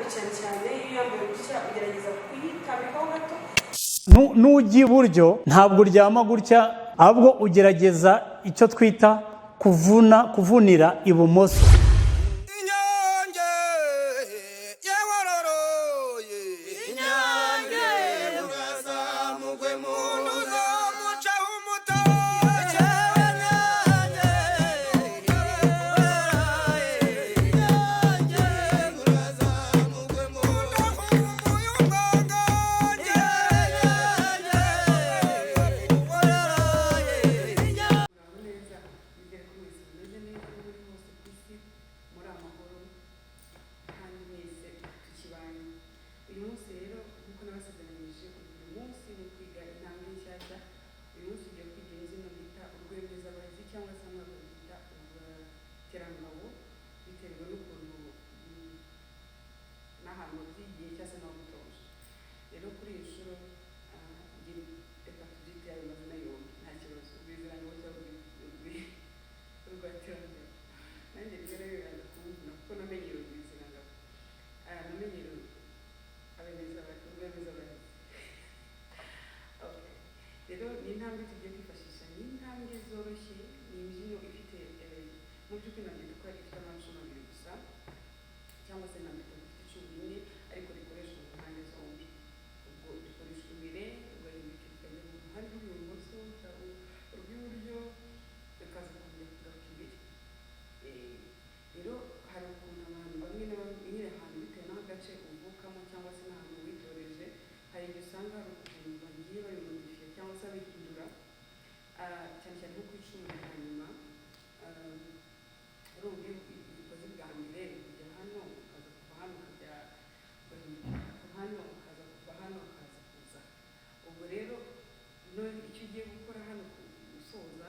Kandi cyane cyane iyo uyambaye gutya, ugerageza kuyitambikaho gato. Nujya iburyo, ntabwo uryama gutya, ahubwo ugerageza icyo twita kuvuna, kuvunira ibumoso. Inyange yewaroroye, inyange urazamugwe muntu uzamucaho umutoke. Inyange, inyange urazamugwe muntu nkumbuye umwangange. Muraho neza, nizere ko mwese mumeze neza aho muri hose ku isi, muri amahoro kandi mwese tukibanye. Uyu munsi rero, nk'uko nabasezeranyije, uyu munsi ni ukwiga intambwe nshyashya. Uyu munsi ugiye kwiga imbyino bita urwemezabahizi, cyangwa se bamwe bakabyita urwaterangabo, biterwa n'ukuntu n'ahantu wabyigiye cyangwa se n'uwagutoje. Rero kuri iyi nshuro, reka tubyite ayo mazina yombi, nta kibazo, urwizerangabo cyangwa urwaterangabo. Nanjye rimwe na rimwe biraza kumvuna kuko namenyereye urwizerangabo. Namenyereye urwemezabahizi. Okay. Rero ni intambwe tugiye kwifashisha, ni intambwe zoroshye, ni imbyino ifite mu by'ukuri nabyita ko ifite amacumu abiri gusa, cyangwa se nabyita ko ifite icumu rimwe ariko rikoreshwa mu mpande zombi. Ubwo rikoreshwa imbere, ugahindukira ukajya mu ruhande rw'ibumoso cyangwa urw'iburyo, ukaza kongera kugaruka imbere. Rero hari ukuntu abantu bamwe na bamwe nyine, ahantu bitewe n'agace uvukamo cyangwa se n'ahantu witoreje, hari igihe usanga hari ukuntu bagiye babimodifiya cyangwa se babihindura, cyane cyane nko ku icumu rya nyuma. Urumva iyo ubikoze bwa mbere, ujya hano, ukaza kuva hano, ukajya ugahindukira kuva hano, ukaza kuva hano, ukaza kuza. Ubwo rero icyo ugiye gukora hano gusoza,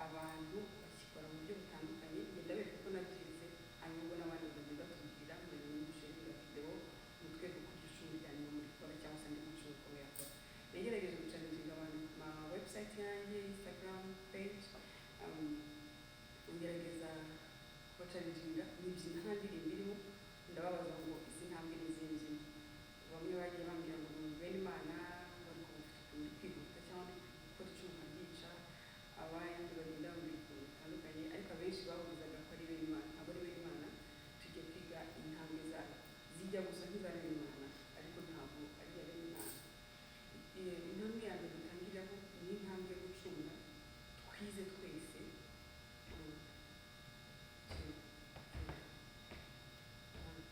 abantu bakikora mu buryo butandukanye. Ngenda bereka ko nabyize, hanyuma ubwo n'abandi bazagenda batubwira, murebe musharinga videwo, mutwereke uko iryo cumu rya nyuma murikora cyangwa se andi macumu uko muyakora. Nagerageje guchallenginga abantu ku ma website yanjye, Instagram page, ngerageza kubachallenginga nibyina nta ndirimbo irimo, ndababaza ngo izi ntambwe ni izihe mbyino? Bamwe bagiye bambwira ngo ni bene Imana, bari mfite ukuntu ndi kwihuta cyangwa ndi gukora icumu nkaryica. Abandi bagenda bambwira ukuntu bitandukanye, ariko abenshi bahurizaga ko ari bene Imana. Ntabwo ari bene Imana. Tujya kwiga intambwe zijya gusa nk'iza bene Imana, ariko ntabwo ari iya bene Imana. Intambwe ya mbere dutangiriraho ni intambwe yo gucunga twize twese. One, two, three, one.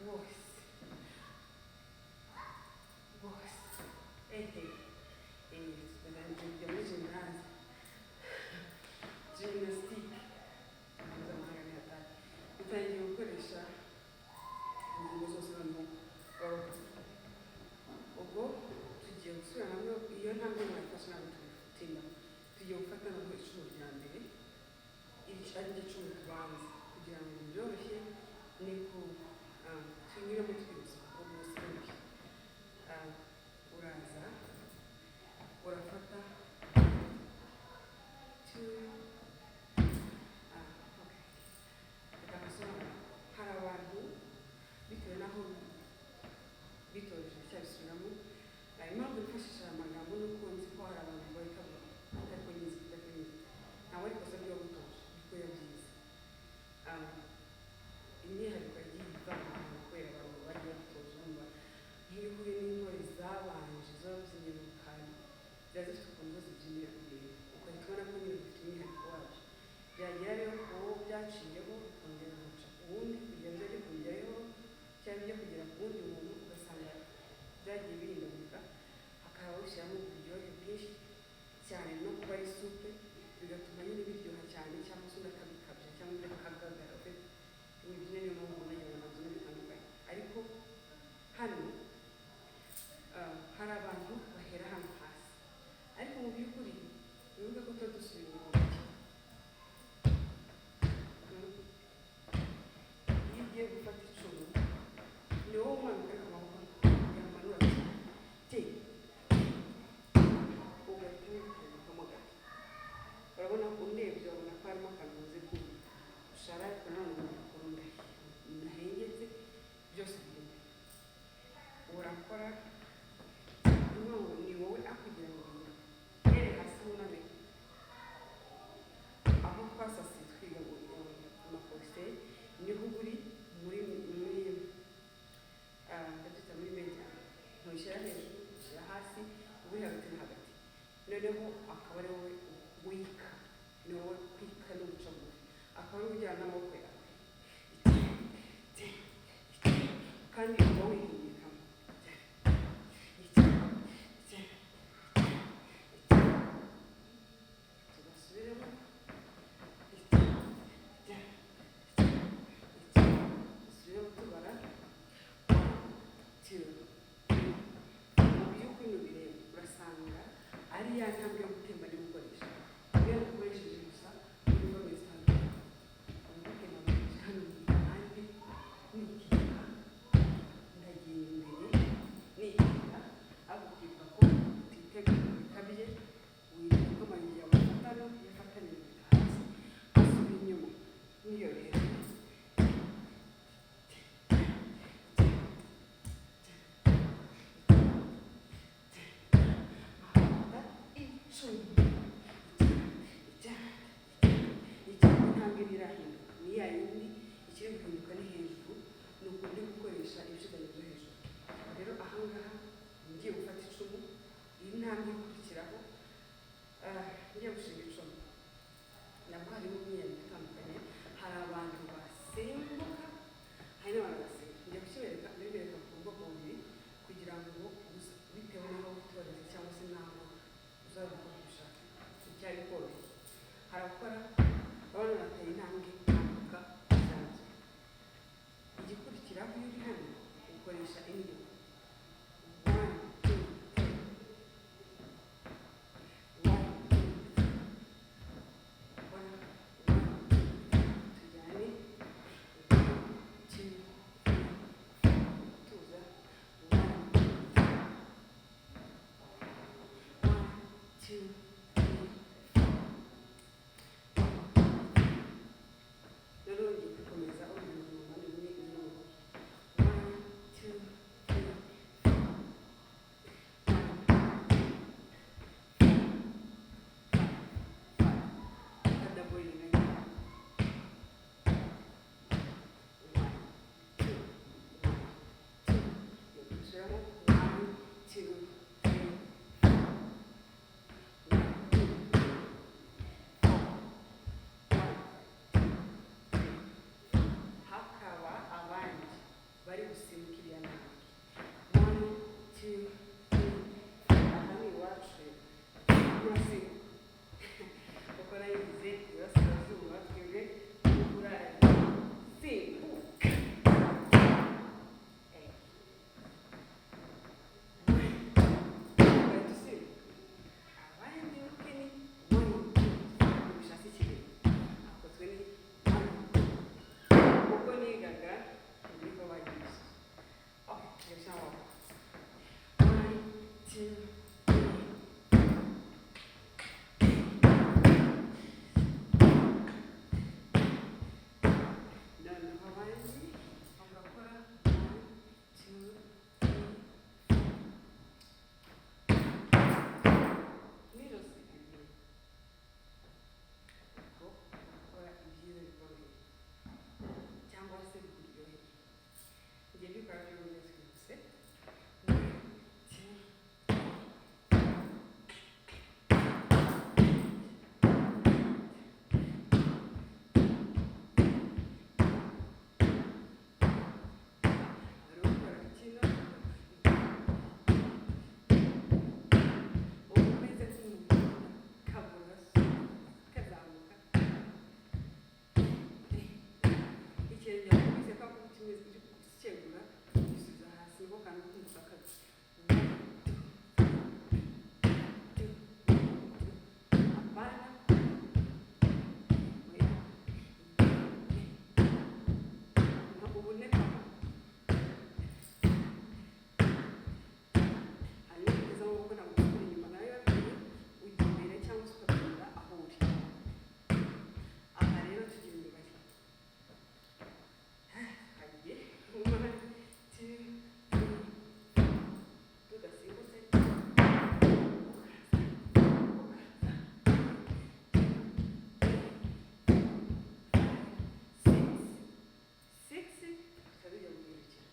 Wose wose, ehe, tujya muri gymnase, gymnastique mpuzamahanga ni hatari. Utangiye gukoresha ingingo zose, noneho gahoro. Ubwo tugiye gusubira hamwe. Iyo ntambwe mwayifashe, ntabwo tubitinda. Tugiye gufata noneho icumu rya mbere, iri ari ryo cumu tubanza kugira ngo byoroshye, ni ku tunyuremo twihuse kuko rwose byoroshye. Uraza urafata two, okay. Reka nsobanure. Hari abantu bitewe n'aho bitoje cyabisubiramo. Impamvu nifashisha aya magambo ni uko nzi ko hari abantu bahita ariko nyizi, ariko nyizi ntawe ari ikosa ry'uwagutoje, niko yabyize. Imyihariko yagiye ivangavanga kubera abantu bagiye batoza. Urumva nk'iyo uhuye n'intore zabanje zabyinnye mu rukari, ziba zifite ukuntu zo zibyinira ibintu, ugahita ubona ko nyine bifite umwihariko wabyo. Byagera rero ku wo byaciyeho, bikongera guca ku wundi, kugira ngo bijye kongeraho cyangwa bijye kugera ku wundi muntu, ugasanga byagiye bihindagurika, hakaba bashyiramo uburyohe bwinshi cyane no kuba ari souple, bigatuma nyine biryoha cyane, cyangwa se undi akabikabya cyangwa undi akagagara. Ufite imibyinire, niyo mpamvu ubona abantu babyina bitandukanye. Ariko hano hari abantu bahera hano hasi, ariko mu by'ukuri wibuke ko tuba dusubira inyuma gake. Iyo ugiye gufata icumu, ni wowe umanuka, ariko amaboko uyamanura cyane te, ugahita uyitambikamo gato. Urabona, undebye urabona ko harimo akantu kameze nk'ubushara, ariko nanone ubona ukuntu ndahengetse, byose birimo. Urakora ni ngo ni wowe aho kugira ngo uhere hasi wuname aho twasasiye twiga ngo amakosite, niho uba uri muri ndabyita muri médian. Ntushyira hejuru, ushyira hasi, uba uri hagati na hagati. Noneho akaba ari wowe wika, ni wowe kwika no guca bugufi, akaba ari wowe ujyana n'amaboko yawe, kandi uba wihingikamo. Tugasubiremo, dusubiremo tubara two, three. Mu by'ukuri nubireba urasanga ari ya ntambwe yo gutemba ndi gukoresha. Iyo nakoresheje gusa muri forme zitandukanye, ubu gutemba hano mu ruhande nikika, ndagiye imbere nikika, ariko ukibuka ko utitega bikabye, wibuka ko amabuye yawe afatana, iyo afatanye bita hasi, asubira inyuma niyoroheje. Afata icumi, intambwe ntirahinduka, ni ya yindi. Ikiri guhinduka ni hejuru, ni ukuntu uri gukoresha ibice byanjye byo hejuru. Rero ahangaha ngiye gufata icumu, iyi ntambwe ikurikiraho, ngiye gushinga icumu, nabwo harimo imyiyereko itandukanye. Hari abantu basimbuka, hari n'abantu basimbuka. Ngiye kukibereka, ndabibereka ku bwoko bubiri kugira ngo bitewe n'aho witoreze cyangwa se n'aho uzabikora ubishaka, icyari koroshye. Hari abakora, urabona bateye intambwe, tambuka bisanzwe. Igikurikiraho, iyo uri hano, ukoresha indyo: one, two, three, one, two, three, one, one, two, three. Tujyane: one, two, three, four. Tuza: one, two, three, one, two, three, four. Rero ngiye gukomeza urugendo mu ruhande rumwe n'urundi: one, two, three, four, one, two, four, five, five. Ukadoublinga nyine: one, two, one, two. Dusubiramo: one, two, three, four, one, 2, 3. Noneho abandi bagakora 1, 2, 3, 4. N'ijosi rikagira ubwo ugakora ibyiza bikomeye cyangwa se bikuryoheye. Ngiye mbikora byombi twihuse. 1, 2, hari ukora kino uba umeze nk'umuntu kaburoso kazamuka ikirenge wakubise kwa kuko kimeze gukegura ugisubiza hasi niko kantu k'umutaka kabi apana oya ubune hanyuma ugeze amaboko ntabwo usubira inyuma nayo yabwiye ujya imbere cyangwa se ukagenda aho uri. Aha rero tugira imibare hagiye 1, 2, 3, tudasimbutse ukaza ukaza 6 6 tukabijya guhindukira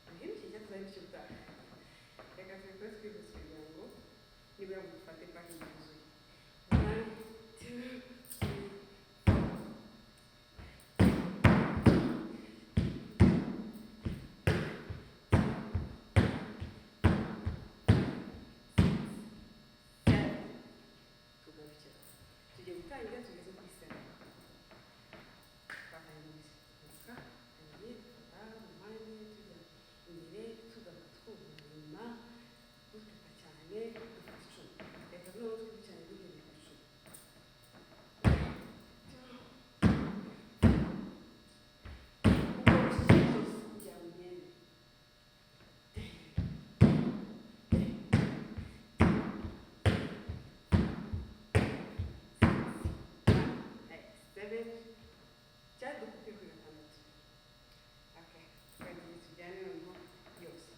guhindukira cyangwa tuzahindukira ubutaha. Reka tubikore twihuse kugira ngo nibura mufate paki yuzuye. 1, 2, 3. Tugarukira tugiye gutangira tugeze kuri 7. Twatangiye tangiye dufata mu mpande tujya imbere tugaruka twubura inyuma dutaka cyane dufata 10. Reka noneho twibukiranye duhereye ku 10. Ugoroshe ijosi kugira ngo ugende. 7 cyangwa dukubye kuri 6. Okay, twagiye tujyane noneho yose.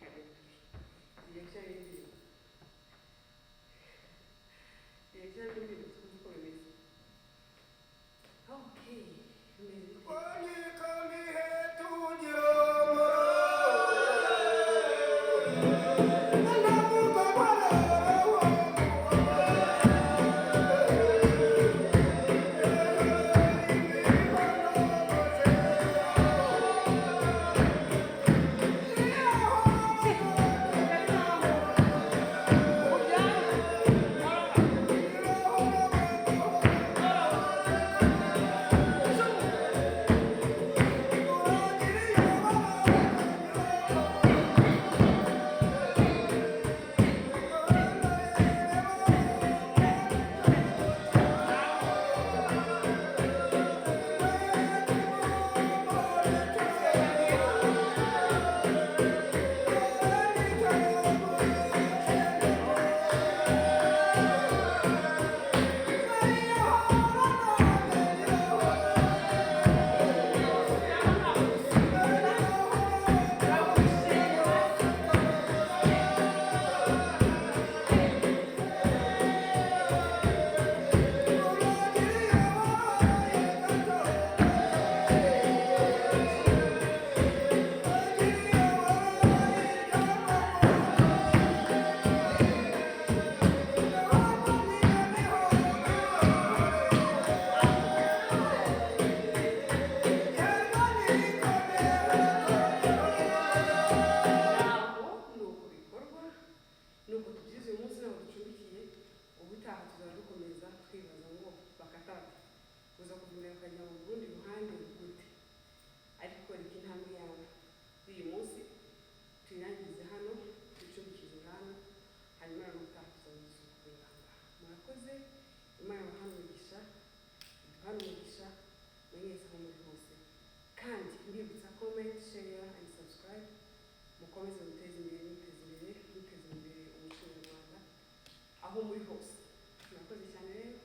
Tugiye gushyiramo indirimbo. Tugiye gushyiramo indirimbo twumve uko bimeze. Okay, bimeze bite? Yeah. Mbibutsa comment, share and subscribe. Mukomeze muteze imbere, muteze imbere, muteze imbere umuco nyarwanda aho muri hose. Murakoze cyane rero.